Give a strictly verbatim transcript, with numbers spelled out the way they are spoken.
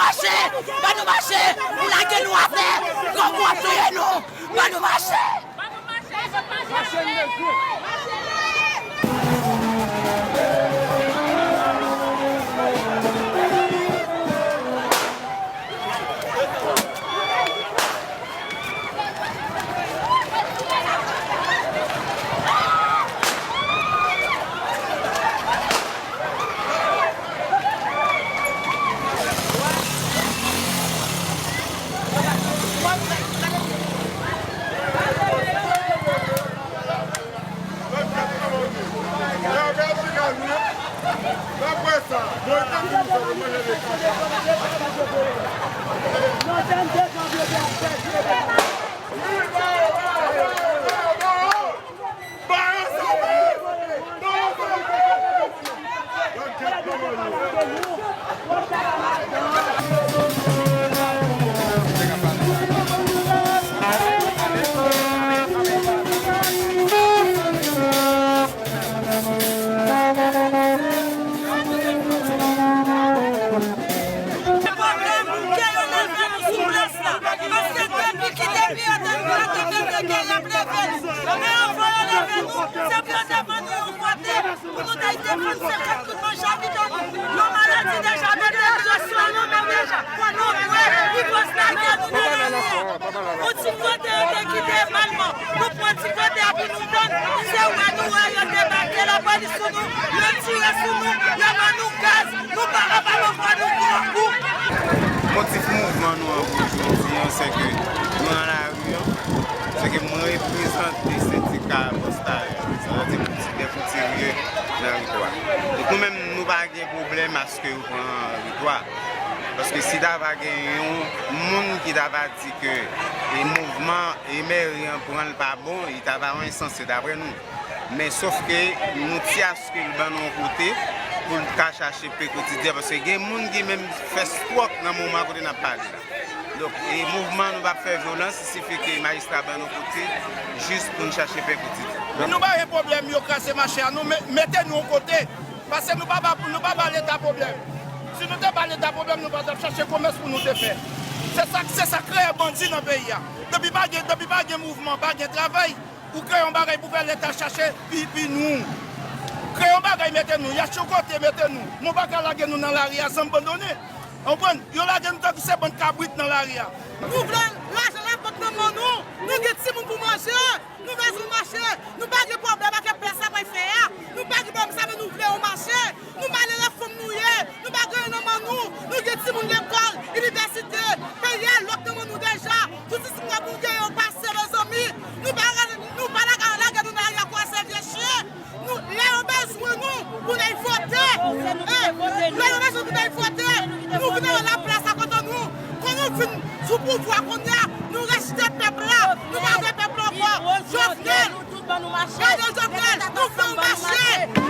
Mache! Ban nou mache! Ou lage nou atè! Kòkò ap touye nou! Ban nou mache! Pwoblèm ke yo leve nou sou plas la. Paske depi ki depi yo te vin la, te gen de gè y ap leve nou. Men anvan yo leve nou, se pou yo te ban nou yon kote pou nou te defann senkant kout manje a ki te yon maladi deja, mete presyon nou men deja. Nou dwe, li pòs lage nou nan lari a. Yon ti kote yo te kite malman. Nou pran ti kote a pou nou vann. Se wè nou wè yo debake lapolis sou nou, yo tire sou nou, yo ban nou gaz. Nou pa kapab ankò, nou pran kou. Motif mouvman nou an pou jodi an, se ke nou nan lari an, se ke mwen reprezante sendika pòs Tayè, sètadi koutidè koutirye nan Ritwa. Donk nou menm, nou pa gen pwoblèm aske yo pran Ritwa. Paske si ta va gen yon moun ki ta va di ke e mouvman e mèri an pran l pa bon, li ta va yon ensanse daprè nou. Men sof ke nou di aske l ban nou yon kote pou l ka chache pe kotidyen, paske gen moun ki menm fè stwòk nan moman kote n ap pale la. Donk, e mouvman nou p ap fè vyolans, il sifi ke majistra ban nou kote jis pou n chache pe kotidyen. Nou pa gen pwoblèm yo kraze mache a, nou me-, mete nou yon kote. Paske nou pa ba, nou pa ba Leta pwoblèm. Si nou te ba Leta pwoblèm, nou pa t ap chache komès pou nou te fè. Se sa, se sa k kreye bandi nan peyi a. Depi pa gen, depi pa gen mouvman, pa gen travay, ou kreye yon bagay pou fè Leta chache pi, pi nou. Kreye yon bagay mete nou, y achte yon kote mete nou. Men w pa ka lage nou nan lari a san abandone. Ou konprann? Yo lage nou tankou se bann kabrit nan lari a. Nou vle lajan labank nan men nou. Nou gen timoun pou manje. Nou bezwen mache. Nou pa gen pwoblèm ak plas la pral fè a. Nou pa gen pwoblèm sa, men nou vle yon mache. Nou malere fanm nou ye. Nou pa gen anyen nan men nou. Nou gen timoun lekòl, inivèsite. Peyi a lòk nan men nou deja. Tout sistèm nou gen yo pase, mezanmi. Nou pa, nou pa lage, lage nou nan lari a kwa se vye chen. Nou, lè yo bezwen nou pou n al vote, eh, lè yo bezwen pou n al vote, nou vin nan laplas a kote nou. Kon nou vin sou pouvwa kounye a, nou rejte pèp la. Nou pa vle pèp la ankò. Jovenel, Jovenel, nou vle yon mache.